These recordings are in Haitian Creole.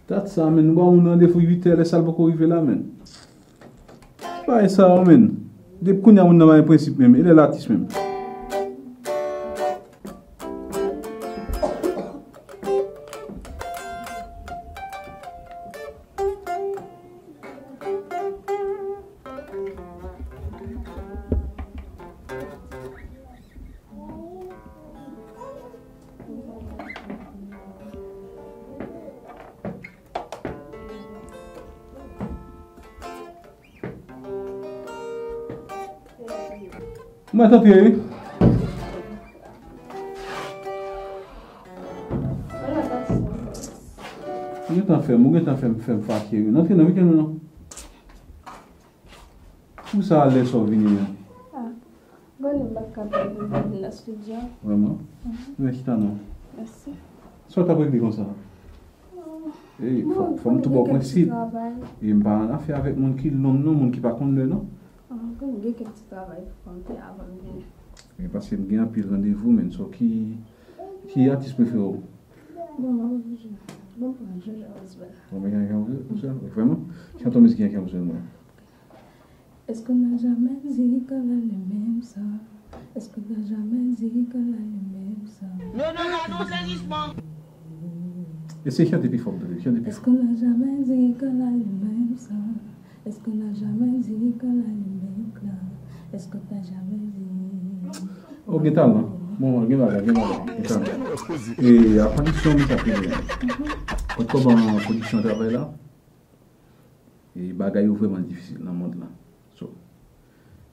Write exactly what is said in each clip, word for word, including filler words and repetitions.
Dat sa, menn, nou ba moun randevou uit è, lè sa l poko rive la, menn. Bagay sa yo, menn. Depi kounye a moun nan pa gen prensip menm, e lè l atis menm. Mwen antre wi. Ou gentan fè m, ou gentan fè m, fè m fache wi. N antre nan weekend ou non? Pou sa lè sa w vini an? Ah, bon, m pa t kapab vin nan studio. Vrèman? Mhm. Men chita non. Mèsi. Sa w t ap regle konsa? Ey, fò, fò m tou ba w prensip. E m pa nan afè avèk moun ki long non, moun ki pa konn lè non. Ah, bon, m gen kèk ti travay pou fè avan m vini. Men paske m gen anpil randevou, men so ki, ki atis prefere w? Bon, m ap jwe. Bon, m pran Jojo Oswald. Bon, men gen yon Jojo Oswald? Vrèman? Chante yon mizik gen yon Jojo Oswald mwen. Est-ce qu'on n'a jamais dit que la lumière ça? Est-ce qu'on n'a jamais dit que la lumière ça? Non, non, non, non, sèryezman. Eseye chante pi fò, tande, chante pi fò. Est-ce qu'on n'a jamais dit que la lumière ça? Est-ce qu'on n'a jamais dit que la lumière là? Est-ce qu'on t'a jamais dit? Oh, gen talan. Bon, gen bagay, gen bagay, gen talan. E a kondisyon, mwen sa pi byen. Kot kòman kondisyon travay la? E bagay yo vrèman difisil nan mond lan. So,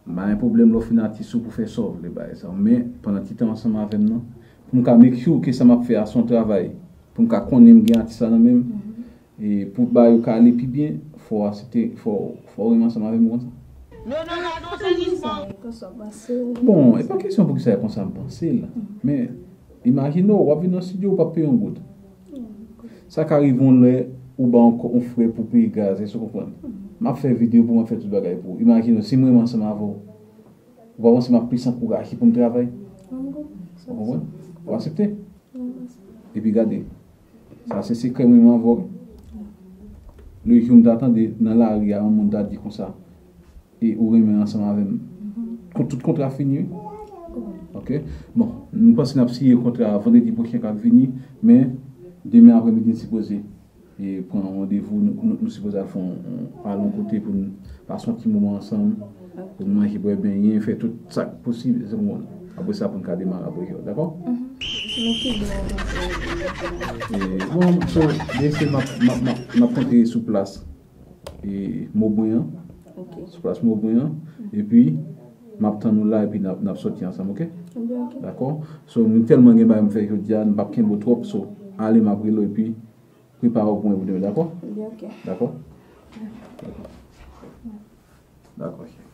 m pa gen pwoblèm lè w fin atis ou pou fè sa w vle bagay sa. Men, pandan ti tan ansanm avè m nan, pou m ka make sure ke sa m ap fè a se yon travay, pou m ka konnen m gen atis la nan men m, e pou bagay yo ka ale pi byen, fò w aksepte, fò, fò w renmen ansanm avè m konsa. Non, non, non, non, sèryezman. Bon, e pa kesyon poukisa e konsa m panse l. Men, imajine w, w ap vin nan estidyo, ou p ap peye yon goud. Sa ka rive yon lè, ou ba yon, yon frè pou peye gaz, èske w konprann? M ap fè videyo pou mwen fè tout bagay pou ou. Imajine w, si m renmen ansanm avè w, ou pa panse m ap plis ankouraje pou m travay? Ou konprann? Ou aksepte? Epi gade, sa se sekrè mwen menm avè w. Lòt jou m ta tande nan lari a, yon moun ta di konsa, e ou renmen ansanm avè m. Kon-, tout kontra fini, wi. Ok? Bon, nou panse n ap siyen kontra a vandredi pwochen k ap vini, men demen aprèmidi n sipoze e pran yon randevou, nou, nou, nou sipoze al fè yon, yon, al yon kote pou n pase yon ti moman ansanm, pou n manje, bwè benyen, fè tout sa k posib, se bon. Apre sa, pou n ka demare apre yo, dakò? Mhm. Men ki lè w panse w vini? E, bon, so, byen si m ap, m ap, m ap, m ap kontre sou plas, e, Mobwen an. Ok. Sou plas Mobwen an. Epi, m ap tann ou la, epi n ap, n ap sòti ansanm, ok? Ebyen, ok. Dakò? So, mwen tèlman gen bagay m fè jodi a, m p ap kenbe w twòp, so, ale m ap rele w, epi prepare w pou mwen pou demen, dakò? Ebyen, ok. Dakò? Dakò. Dakò, cheri.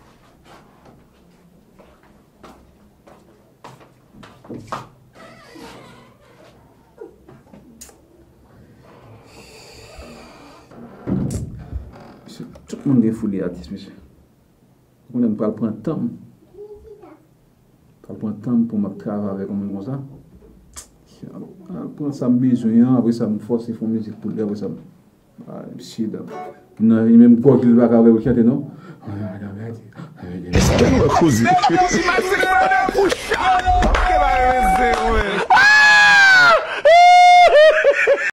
Mesye, tout moun gen fouli atis, mesye. Ou konnen m pral pran tan m. Pral pran tan m pou m ap travay avèk yon moun konsa. Al pran sa m bezwen an, apre sa m fòse fè yon mizik pou li, apre sa m, ah, mesye dam. Nan, li menm gòj li pa ka wè pou chante non. Èske nou wè koze?